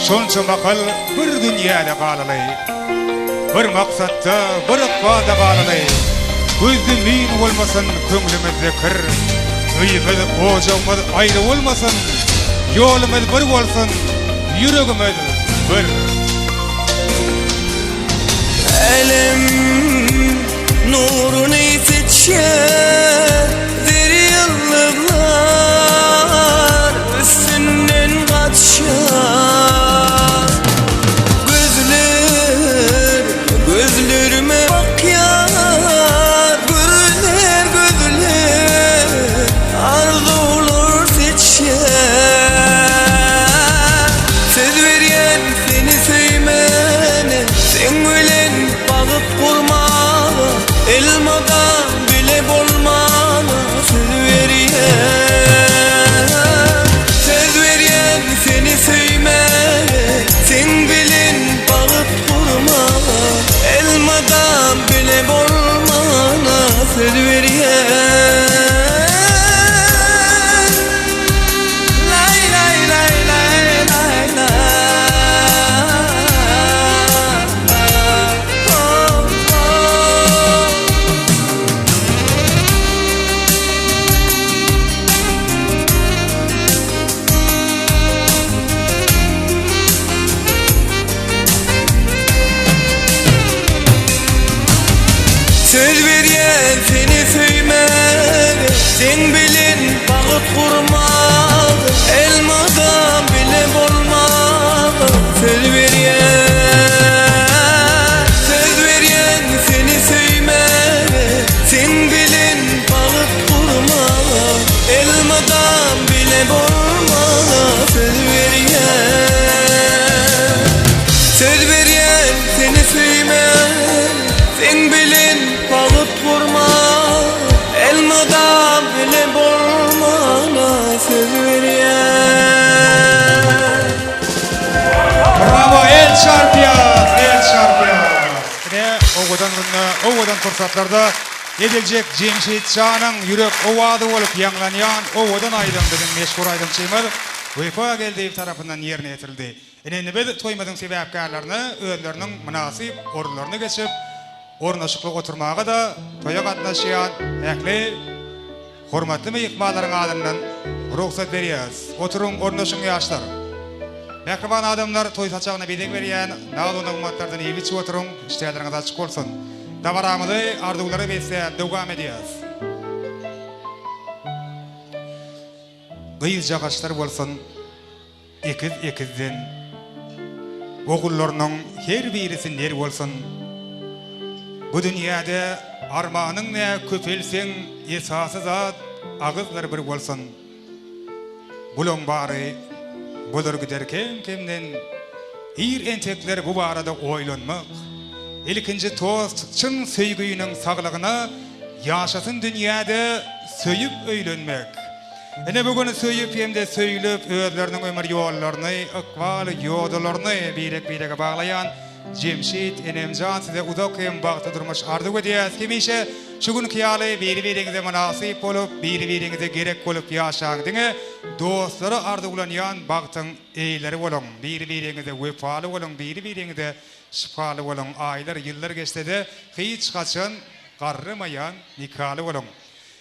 Speaker 6: Şonça mahal bir dünýäde galaly. Bir maksatda, bir ykbalda galaly. Gözde müýn bolmasyn, köňlümizde kir. Öýümiz, ojagymyz aýry bolmasyn, Ýolumyz bir bolsun, ýüregimiz bir.
Speaker 1: Älem nuruny seçýär Zer ýyldyzlar üstünden gaçýar Gözler gözlerime bakýar Gözler gözler arzuwlar seçýär Söz berýän seni söýmäne Seň bilen bagyt gurmaga Elmydam bile bolmaga Söz berýän Söz berýän seni söýmäge Seň bilen bagyt gurmaga Elmydam bile bolmaga Söz berýän Lay lay lay lay lay lay Oh oh Söz berýän seni söýmäge Seň bilen bagyt gurmaga Elmydam bile bolmaga Söz berýän Söz berýän seni söýmäge Seň bilen bagyt gurmaga Elmydam bile bolmaga Söz berýän Söz berýän seni söýmäge Seň bilen bagyt gurmaga Elmydam bile bolmaga söz berýän.
Speaker 6: Bravo el çarpýas el çarpýas. Ine owadan günde owadan pursatlarda ediljek Jemşit janyň ýürek owazy bolup ýaňlanýan owadan aýdym biziň meşhur aýdymçymyz Wepa Geldiýew tarapyndan ýerine ýetirildi. Ine indi biz toýumyzyň sebäpkärlerine özleriniň mynasyp orunlaryna geçip, ornaşykly oturmaga-da toýa gatnaşýan ähli hormatly myhmanlaryň adyndan rugsat berýäris. Oturyň, ornaşyň ýaşlar! Mähriban adamlar, toý saçagyna bezeg berýän naz-u-nygmatlardan iýip-içip oturyň, işdäleriňiz açyk bolsun! Dabaramyzy arzuwlara besläp dowam edýäris. Gyzjagaçlar bolsun! Ekiz-ekizden. Ogullarynyň her birisi ner bolsun. Bu dünýäde armanyň nä köpelseň esasy zat agyzlar bir bolsun. Bulaň bary bolar gider kem-kemden. Ir entekler bu barada oýlanmak. Ilkinji tost çyn söýginiň saglygyna ýaşasyn dünýäde söýüp öýlenmek. Ine bu gün söýüp hem-de söýlüp özleriniň ömür ýollaryny, ykbal ýodalaryny birek-birege baglaýan Jemşit enemjan size uzak hem bagtly durmuş arzuw edýäs. Hemişe şu günki ýaly biri-biriňize mynasyp bolup, biri-biriňize gerek bolup ýaşaň. Diňe dostlara arzuwlanýan bagtyň eýeleri boluň. Biri-biriňize wepaly boluň, biri-biriňize şypaly boluň. Aýlar, ýyllar geçse-de hiç haçan garramaýan nikaly boluň.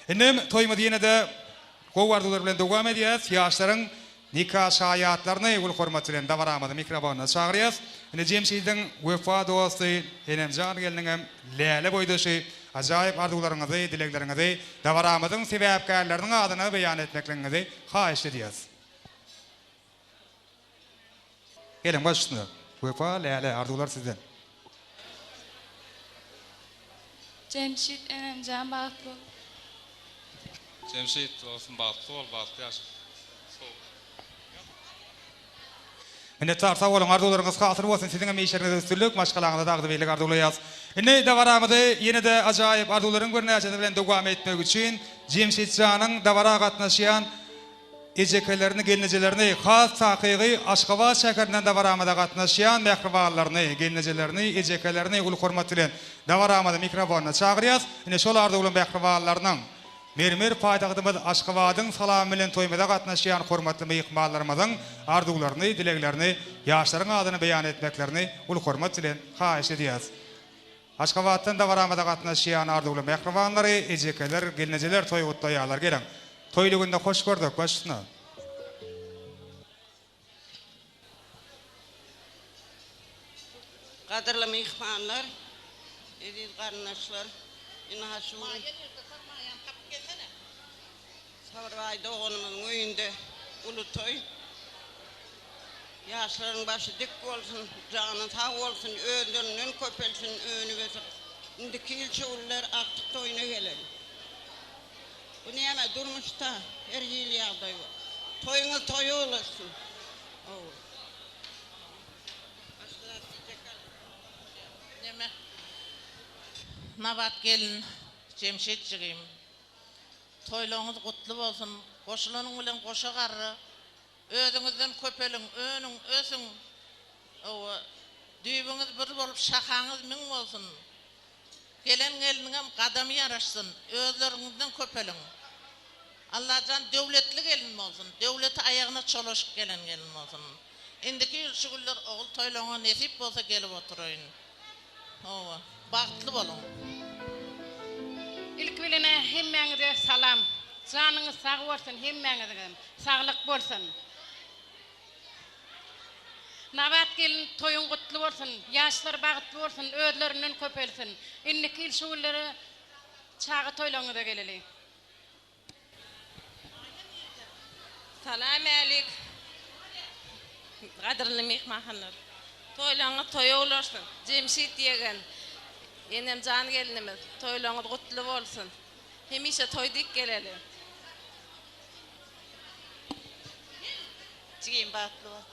Speaker 6: Indem toýumyzy ýene-de gowy arzuwlar bilen dowam edýäs. Ýaşlaryň nika şaýatlaryny uly hormat bilen dabaramyzyň mikrofonyna çagyrýas. Indi Jemşidiň wepa dosty Enemjan gelniňem läle boýdaşy ajaýyp arzuwlaryňyzy, dilegleriňizi dabaramyzyň sebäpkärleriniň adyna beýan etmekligiňizi haýyşt edýäs. Geliň baş üstüne. Wepa, Läle, arzuwlar sizden.
Speaker 3: Jemşit enemjan bagtly bol.
Speaker 9: Jemşit dostum bagtly bol bagtly ýaşa.
Speaker 6: Minnetdar sag boluň arzuwlaryňyz hasyl bolsun siziňem işleriňizde üstünlik maşgalaňyzada agzybirlik arzuwlaýas. Indi dabaramyzy ýenede ajaýyp arzuwlaryň birnäçesi bilen dowam etmek üçin Jemşitjanyň dabara gatnaşýan ejekelerini gelnejelerini has takygy Aşgabat şäherinden dabaramyza gatnaşýan mähribanlaryny gelnejelerini ejekelerini uly hormat bilen dabaramyzy mikrofonyna çagyrýas. Ine şol arzuwly mähribanlarynyň Mermer paýtagtymyz Aşgabadyň salamy bilen toýumyza gatnaşýan hormatly myhmanlarymyzyň arzuwlaryny, dileglerini ýaşlaryň adyna beýan etmeklerini uly hormat bilen haýyş edýäris. Aşgabatdan dabaramyza gatnaşýan arzuwly mähribanlary, ejekeler, gelnejeler toý gutlaýarlar. Geliň, toýly günde hoş gördük, baş üstüne.
Speaker 10: Gadyrly myhmanlar, eziz garyndaşlar, ynha şu gün Sabyrbaý doganymyzyň öýünde uly toý. Ýaşlaryň başy dik bolsun, jany sag bolsun, özlerinden köpelsin, önüp-ösüp, indiki ýyl şu günler agtyk toýuna geleli. Bu näme durmuşda her hili ýagdaý bor. Toýuňyz toýa ulaşsyn. Hawa. Başga zat diýjek ýaly.
Speaker 11: Neme Nabat gelin Jemşit jigim toýlaryňyz gutly bolsun goşulanyň bilen goşa garra özüňizden köpeliň önüň ösüň hawa düýbüňiz bir bolup şahaňyz müň bolsun Gelen gelniňem gadamy ýaraşsyn, özleriňizden köpeliň. Allajan döwletli gelin bolsun, döwleti aýagyna çolaşyp gelen gelin bolsun. Indiki ýyl şu günler ogul toýlaryňa nesip bolsa gelip oturaýyn. Hawa, bagtly boluň.
Speaker 12: Ilki bilenä hemmäňize salam. Janyňyz sag bolsun hemmäňiziňem. Saglyk bolsun. Nabat gelin toýuň gutly bolsun, ýaşlar bagtly bolsun, özlerinden köpelsin. Indiki ýyl şu günlere çaga toýlaryňyza geleli.
Speaker 3: Salam älik gadyrly myhmanlar. Toýlaryňyz toýa ulaşsyn. Jemşit ýegen, enemjan gelinimiz, toýlaryňyz gutly bolsun. Hemişe toý dik geleli.
Speaker 10: Jigim bagtly bol.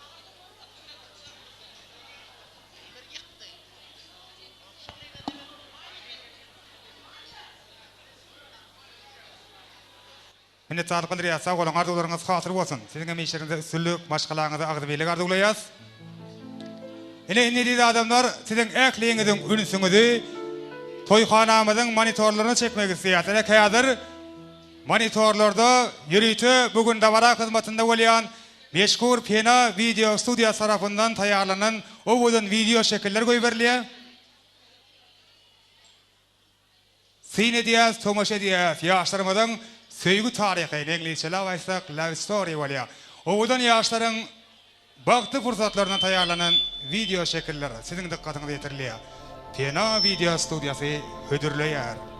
Speaker 6: Minnetdarlyk bildirýäs sag boluň arzuwlaryňyz hasyl bolsun siziňem işleriňizde üstünlik maşgalaňyza agzybirlik arzuwlaýas. Ine indi eziz adamlar siziň ähliňiziň ünsüňizi toýhanamyzyň monitorlaryna çekmek isleýäs ine häzir Monitorlarda ýörite bu gün dabara hyzmatynda bolýan meşhur Pena wideo studiýasy tarapyndan taýýarlanan owadan wideo şekiller goýberilýär. Syn edýäs, tomaşa edýäs. Ýaşlarymyzyň söýgi taryhy, iňlisçeläp aýtsak love story bolýar. Owadan ýaşlaryň Bagtly pursatlaryndan taýýarlanan wideo şekiller siziň dykgatyňyza ýetirilýär. Pena wideo studiýasy hödürleýär.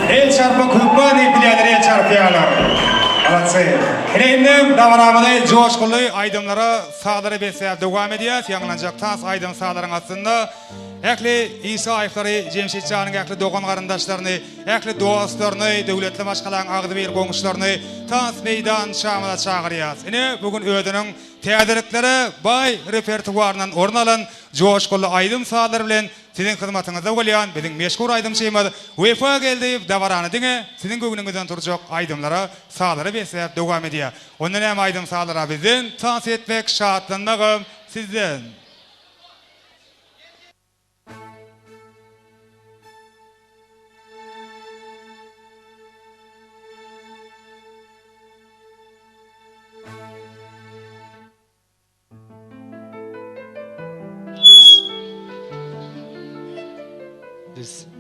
Speaker 6: El çarpmak hökman diýip bilýänler el çarpýarlar. Malatsy. Ine indem dabaramyzy joşgunly aýdymlara, sazlara besläp dowam edýäs. Ýaňlanjak tans aýdym-sazlaryň astynda ähli Isaýewleri, Jemşit janyň ähli dogan-garyndaşlaryny, ähli dostlaryny, döwletli maşgalaň agzybir goňşularyny tans meýdançamyza çagyrýas. Ine bu gün özüniň täzeliklere baý repertuaryndan orun alan joşgunly aýdym-sazlar bilen Siziň hyzmatyňyzda bolýan biziň meşhur aýdymçymyz Wepa Geldiýew dabarany diňe siziň göwnüňizden turjak aýdymlara, sazlara besläp dowam edýär. Onda näme aýdym-sazlara bizden, tans etmek, şatlanmagam sizden.
Speaker 9: Biz.